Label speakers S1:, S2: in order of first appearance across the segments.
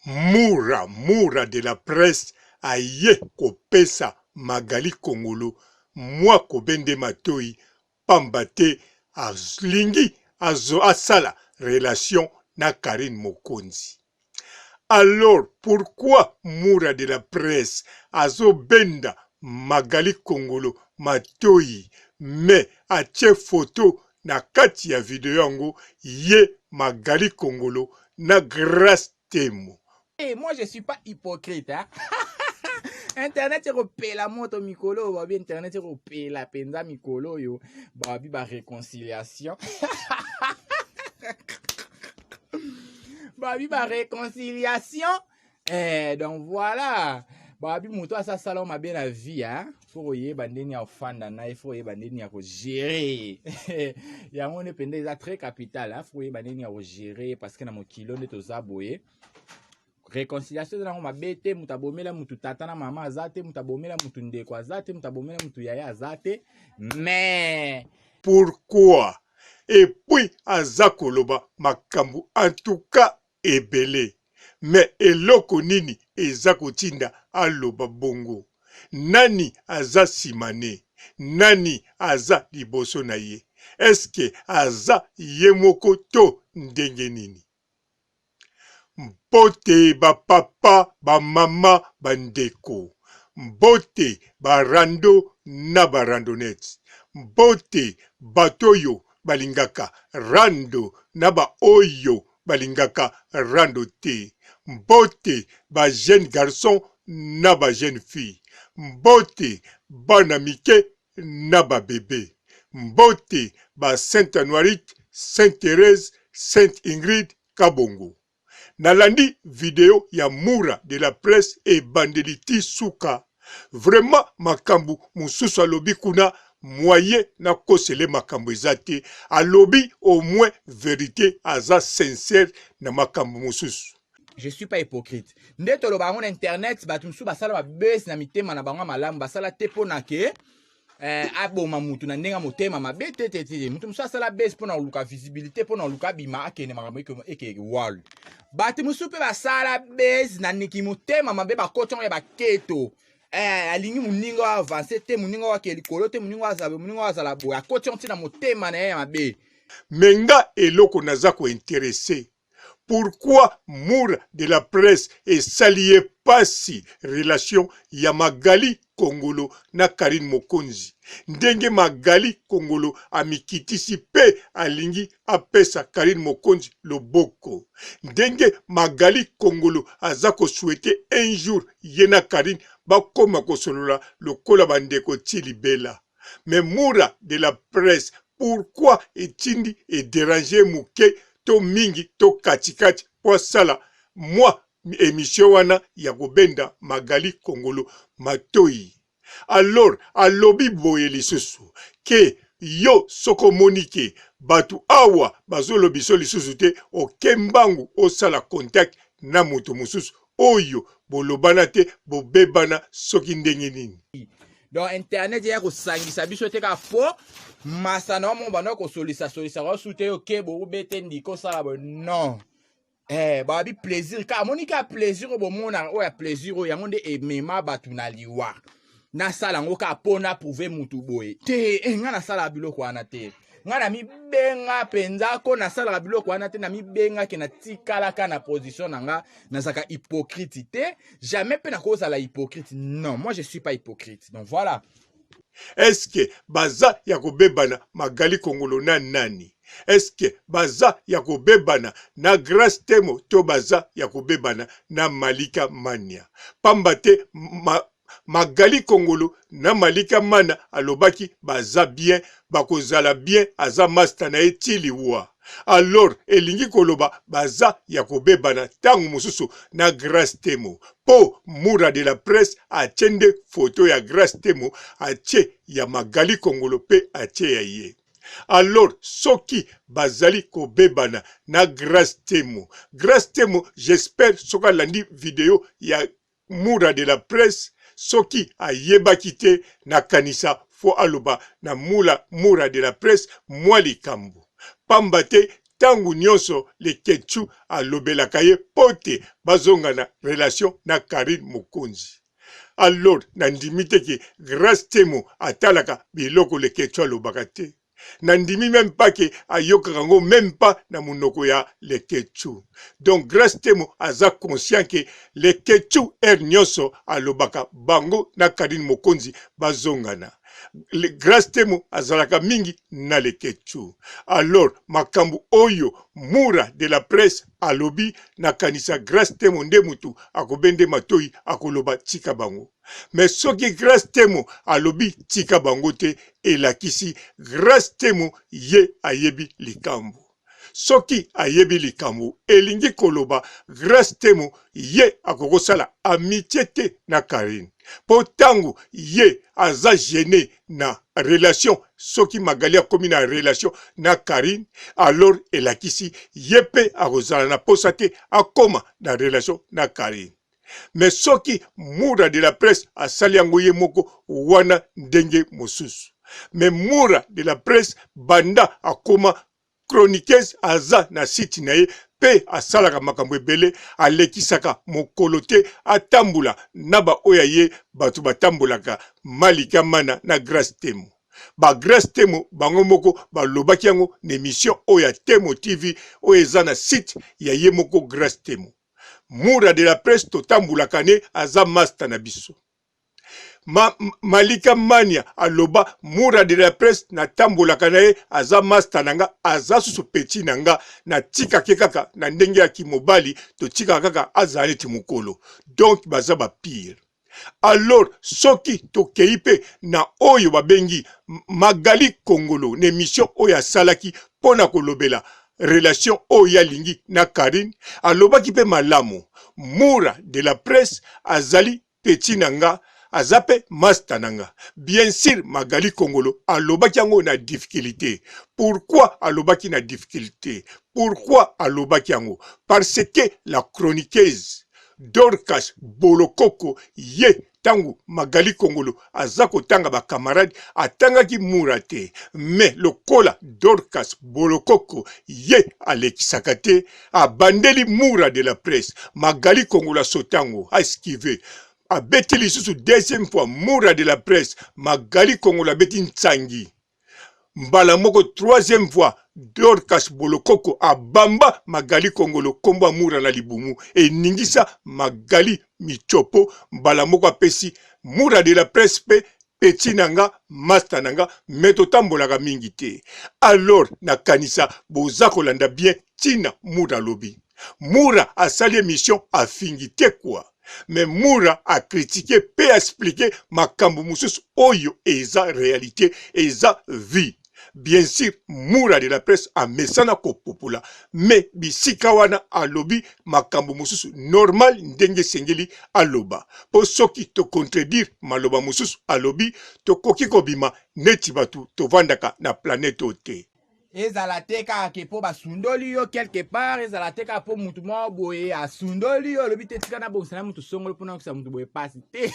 S1: Mura Mura de la presse aye kopesa Magali Kongolo mwa kobende matoyi pamba te alingi asala relation na Carine Mokonzi. Alors pourquoi Mura de la presse azo benda Magali Kongolo matoyi mais atie photo na kati ya video yango ye Magali Kongolo na Grace Temo?
S2: Hey, moi je suis pas hypocrite hein? Internet ekopela moto mikolo oyo, babi internet ekopela mpenza mikolo oyo, babi ba réconciliation, babi ba réconciliation. Eh, donc voilà, babi moto asasala mabe na vie, hein? Faut koyeba ndenge ya kofanda na ye, faut koyeba ndenge ya kogérer yango nde mpenza eza très capital, hein? Faut koyeba ndenge ya kogérer, parce que na mokili nde toza boye. Réconciliation eza nango mabe te. Moto abomela motu tata na mama aza te, moto abomela motu ndeko aza te, moto abomela motu yaya aza te, mais
S1: Pourquoi? Et puis aza koloba makambo en tout cas ebele, mais eloko nini eza kotinda aloba bongo? Nani aza sima ne? Nani aza liboso na ye? Est-ce que aza ye moko to ndenge nini? Mbote ba papa, ba mama, ba ndeko. Mbote ba rando na ba randonnettes. Mbote bato oyo balingaka rando na ba oyo balingaka rando te. Mbote ba jeunes garçons na ba jeunes filles. Mbote bana mike na ba bebes. Mbote ba Saint Anuarite, Saint Therèse, Sainte Ingrid Kabongo. Nalandi video ya Mura de la presse ebandeli ti suka. Vraiment makambu mususu alobi kuna moyen nakosele makambu eza te. Alobi au moins verite, aza sincère na makambu mususu.
S2: Je suis pas hypocrite. Nde toloba yango na internet, bato mosusu basala babese na mitema na bango ya malamu, basala te mpo na ke aboma mutu na ndenge ya motema mabe te te te. Mutu mosusu asala bese mpo na koluka visibilité, mpo na koluka abima, akende makambo ekeke walu. Bato mosusu mpe basala bese na niki motema mabe, bakoti yango ya baketo. Alingi moninga oyo avance te, moninga oyo akende likolo te, moninga oyo azala, moninga oyo azala boye, akoti yango ntina motema na ye ya mabe.
S1: Mais nga eloko naza ko interesse, pourquoi Mura de la presse esali ye pasi relation ya Magali Kongolo na Carine Mokonzi? Ndenge Magali Kongolo amikitisi pe alingi apesa Carine Mokonzi loboko, ndenge Magali Kongolo aza ko souhaiter un jour ye na Carine bakoma kosolola lokola ba ndeko ti libela. Mais Mura de la presse, pourquoi etindi e deranger muke to mingi to kati kati po asala mwa emission wana ya kobenda Magali Kongolo matoyi? Alors alobi boye lisusu ke yo soki omoni ke batu awa bazolobiso lisusu te, oke mbangu osala contact na moto mosusu oyo bolobana te, bobebana soki ndenge nini.
S2: Donc internet eya kosangisa biso te kaka po masano wa moko banda kosolisa solisa wa su te, oke bobete ndiko osala boye, non. Babi plaisir kaka, amoni kaka plaisir oyo bomonaka, oyo ya plaisir oyo yango nde emema bato na liwa. Nasala yango kaka mpo na prouve mutu boye te. Nga nasalaka biloko wana te. Nga na mibenga mpenza ko nasalaka biloko wana te. Na mibengaki, natikalaka na position na nga, nazalaka hypocrite te, jamais mpe nakozala hypocrite. Non, moi je suis pas hypocrite. Donc voilà.
S1: Est-ce que baza ya kobebana Magali Kongolo na nani? Est-ce que baza ya kobebana na Grace Temo to baza ya kobebana na Malika Mania? Pamba te Magali Kongolo na Malika Mana alobaki baza bien, bakozala bien, aza masta na ye ti liwa. Alors elingi koloba baza ya kobebana tango mosusu na Grace Temo, po Mura de la presse atie nde photo ya Grace Temo, atie ya Magali Kongolo pe atie ya ye. Alors soki bazali kobebana na Grace Temo, Grace Temo j'espère soki alandi video ya Mura de la presse, soki ayebaki te, nakanisa faut aloba na Mura de la presse mwa likambo. Pamba te. Ntango nyonso Leketchou alobelaka ye mpo te bazonga na relation na Carine Mokonzi. Alors nandimi te ke Grace Temo atalaka biloko Leketchou alobaka te. Nandimi meme pas ke ayokaka yango meme pas na munoko ya Leketchou. Donc Grace Temo aza conscient ke Leketchou heure nyonso alobaka bango na Carine Mokonzi bazongana. Grace Temo azalaka mingi na Leketchou. Alors makambo oyo Mura de la presse alobi nakanisa Grace Temo nde mutu akobende matoyi akoloba tika bango. Mais soki Grace Temo alobi tika bango te elakisi Grace Temo ye ayebi likambo. Soki ayebi likambo elingi koloba Grace Temo ye akokosala amitie te na Carine po tango ye aza gene na relation soki Magali akomi na relation na Carine alors elakisi ye pe akozala na posa te akoma na relation na Carine. Mais soki Mura de la presse asali yango ye moko wana ndenge mosusu. Mais Mura de la presse banda akoma chroniqueuse aza na site na ye pe asalaka makambo ebele alekisaka mokolo te atambula na ba oyo ya ye bato batambolaka Malika Mana na Grace Temo. Ba Grace Temo bango moko balobaki yango na emission oyo ya Temo TV oyo eza na site ya ye moko Grace Temo. Mura de la presse totambulaka ne aza masta na biso. Ma, Malika Mania aloba Mura de la presse natambolaka na ye aza masta na nga aza susu petit na nga natikake kaka na ndenge ya kimobali totikaka kaka azala neti mokolo donc baza ba pire. Alors soki tokeyi pe na oyo babengi Magali Kongolo na emission oyo asalaki mpo na kolobela relation oyo ye alingi na Carine, alobaki pe malamu Mura de la presse azali petit na nga aza pe masta na nga. Bien sur Magali Kongolo alobaki yango na difficulite. Pourquoi alobaki na difficulite? Pourquoi alobaki yango? Parce que la chroniqueuse Dorcas Bolokoko ye tangu Magali Kongolo aza kotanga ba camarades atangaki Mura te mais lokola Dorcas Bolokoko ye alekisaka te abandeli Mura de la presse Magali Kongolo asotango a esquive abeti lisusu deuxième fois Mura de la presse Magali Kongolo abeti nsangi Mbala moko troisième fois Dorcas Bolokoko abamba Magali Kongolo kombo ya Mura na libumu eningisa Magali Michopo mbala moko apesi Mura de la presse pe petit na nga masta na nga mais totambolaka mingi te alors nakanisa boza kolanda bien tina Mura alobi Mura asali emission afingi te quoi mais Mura a critique pe a explique makambo mosusu oyo eza realite eza vie bien sur Mura de la presse amesana kopopola mais bisika wana alobi makambo mosusu normal ndenge esengeli aloba po soki to contredire maloba mosusu alobi tokoki kobima neti batu tovandaka na planète oyo te.
S2: Ezala te kaka ke mpo basundoli yo quelque part, ezala te kaka mpo mutu moko boye asundoli yo, olobi te tika nabongisa na mutu songolo mpo nayokisa mutu boye pasi te.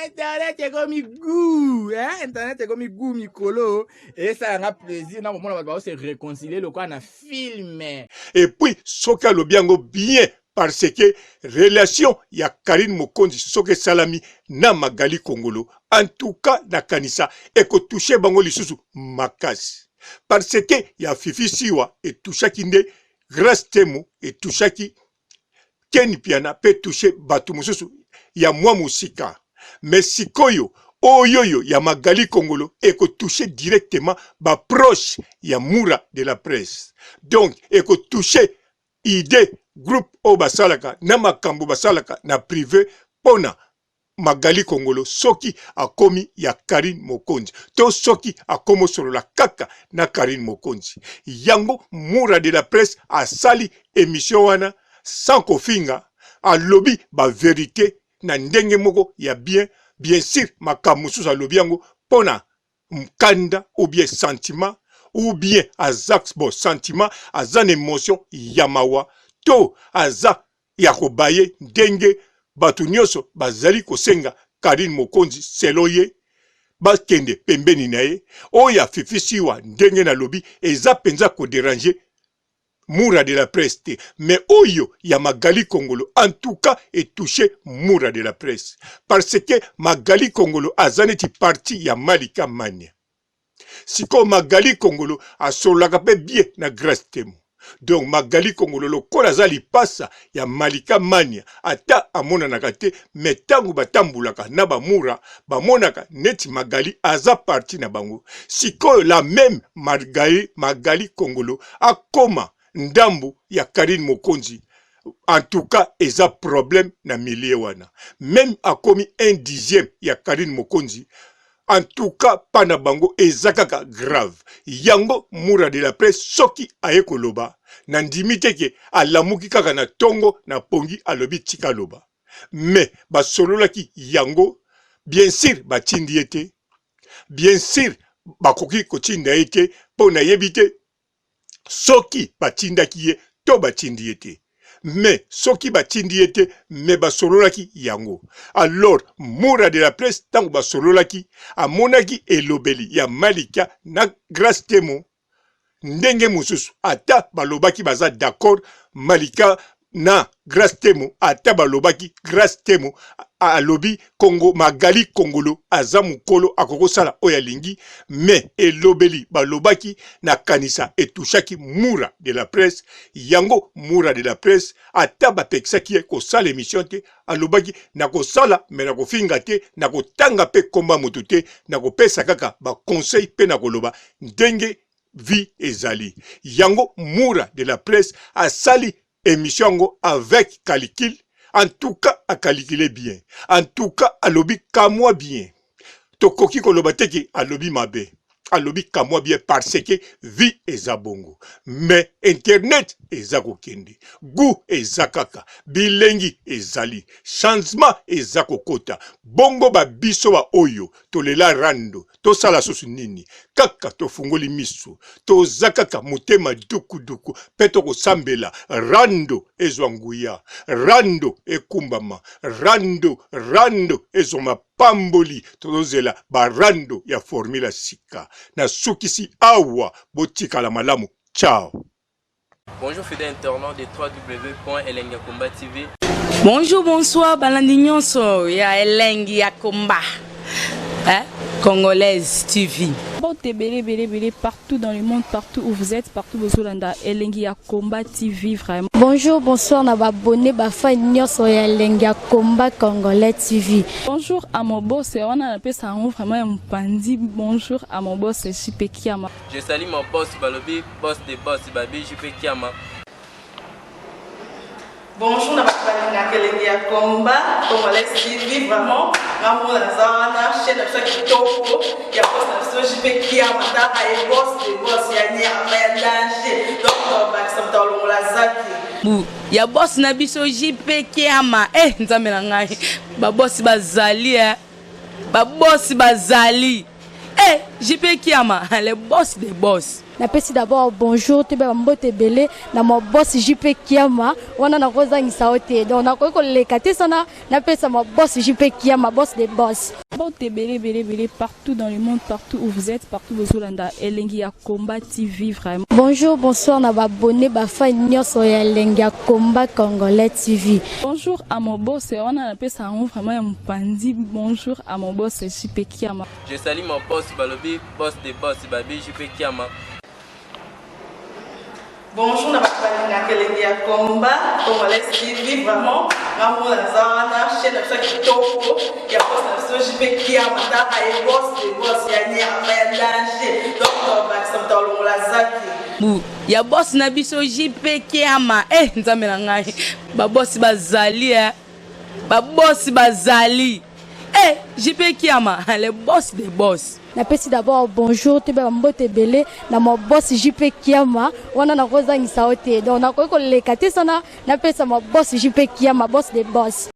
S2: Internet ekomi gout, hein? Internet ekomi gout mikolo, esala nga plaisir na komona bato bao se réconcilier lokola na film.
S1: Et puis soki alobi yango bien parce que relation ya Carine Mokonzi soki esalami na Magali Kongolo en tout cas nakanisa eko toucher bango lisusu makasi parce que ya Fifi Siwa etouchaki nde Grace Temo etouchaki Ken Mpiana pe touche batu mosusu ya mwa mosika mais sikoyo oyoyo ya Magali Kongolo eko toucher directement ba proches ya Mura de la presse donc eko toucher idee groupe oyo basalaka na makambo basalaka na prive pona Magali Kongolo soki akomi ya Carine Mokonzi to soki akomo solola kaka na Carine Mokonzi yango Mura de la presse asali emission wana sans kofinga alobi ba verite na ndenge moko ya bien bien sur makambo mosusu alobi yango pona kanda ou bien sentiment ou bien aza bon sentiment aza na emotion ya mawa to aza ya kobaye ndenge bato nyonso bazali kosenga Carine Mokonzi selon ye. Bakende pembeni na ye. Oyo ya Fifi Siwa ndenge nalobi eza penza ko deranger Mura de la presse te mais oyo ya Magali Kongolo en tout cas e toucher Mura de la presse parce que Magali Kongolo aza neti partie ya Malika Mania. Sikoyo Magali Kongolo asololaka pe bien na Grace Temo. Donc Magali Kongolo lokola aza lipasa ya Malika Mania ata amonanaka te mais tangu batambulaka na ba Mura bamonaka neti Magali aza partie na bango. Sikoyo la meme Magali, Magali Kongolo akoma ndambu ya Carine Mokonzi en tout cas eza problème na milieu wana. Meme akomi un dixième ya Carine Mokonzi En tout cas pa na bango eza kaka grave. Yango Mura de la presse soki aye koloba na ndimi te ke alamuki kaka na tongo na pongi alobi tika aloba. Mais basololaki yango bien sur batindi ye te, bien sur bakoki kotinda ye te po nayebi te soki batindaki ye to batindi ye te mais soki batindi ye te mais basololaki yango alors mura de la presse ntango basololaki amonaki elobeli ya malika na grace temo ndenge mosusu ata balobaki baza d'accord malika na Grace Temo ata balobaki Grace Temo alobi Kongo Magali Kongolo aza mukolo akokosala oyo alingi mais elobeli balobaki na kanisa etushaki Mura de la presse yango Mura de la presse ata bapekisaki ye kosala emission te alobaki nakosala mais nakofinga te nakotanga pe komba moto te nakopesa kaka ba conseil pe nakoloba ndenge vie ezali yango mura de la presse asali emission yango avec calcul en tout cas a calcule bien en tout cas alobi kamwa bien tokoki koloba te ke alobi mabe alobi kamwa bien parce que vie eza bongo mais internet eza kokende gout eza kaka bilengi ezali changement eza kokota bongo ba biso ba oyo tolela rando tosala susu nini kaka tofungoli miso toza kaka motema dukuduku mpe tokosambela rando ezwa nguya rando ekumbama rando rando ezwa mapamboli tozozela barando ya formule ya sika nasukisi awa botikala malamu ciao
S3: Bonjour fidèles internautes de www.elengiyakomba TV.
S4: Bonjour, bonsoir, balandi nyonso ya elengi ya komba. Hein? Congolaise TV.
S5: Mbote ebele ebele ebele partout dans le monde, partout où vous êtes, partout bozolanda elengi ya combat TV vraiment.
S6: Bonjour, bonsoir na ba abonnés ba fans nyonso ya elengi ya combat congolais TV.
S5: Bonjour à mon boss, wana napesa yango vraiment ya mopanzi. Bonjour à mon boss JP Kiama.
S3: Je salue mon boss balobi boss de boss babi JP Kiama.
S7: Bonjour na bato balingaka elengi ya combat congolais TV vraiment nga moko naza wana chaîne na biso ya kitoko ya boss na biso JP Kiama taka ye boss de boss ya nyama ya danger donc tobakisa moto alongola zaki
S4: bu ya boss na biso JP Kiama eh nzambe na ngai ba boss bazali eh ba boss bazali Eh, JP Kiama, le boss des boss.
S6: Napesi d'abord bonjour toyeba ba mbote ebele na ma boss JP Kiama wana nakozangisa yo te donc nakoki koleka te sana napesa ma boss JP Kiama boss des boss.
S5: Mbote ebele ebele ebele partout dans le monde partout où vous êtes partout bozolanda elengi ya combat TV vraiment.
S6: Bonjour bonsoir na ba abonnes ba fans nionso ya elengi ya combat congolais TV.
S5: Bonjour à mon boss wana napesa yango vraiment ya mopanzi bonjour à mon boss JP Kiama.
S3: Je salue mon boss balobi boss de boss babi JP Kiama.
S7: Bonjour na bato balingaka elengi ya combat congolais TV vraiment nga moko naza wana chaîne na biso ya kitoko ya boss na biso JP Kiama taka ye boss de boss ya nyama ya danger donc tobakisa moto alongola zaki
S4: bu ya boss na biso JP Kiama eh nzambe na ngai ba boss bazali eh ba boss bazali Eh, JP Kiama, le boss des boss.
S6: Napesi d'abord bonjour toyeba ba mbote ebele na ma boss JP Kiama wana nakozangisa yo te donc nakoki koleka te sana napesa ma boss JP Kiama boss des boss.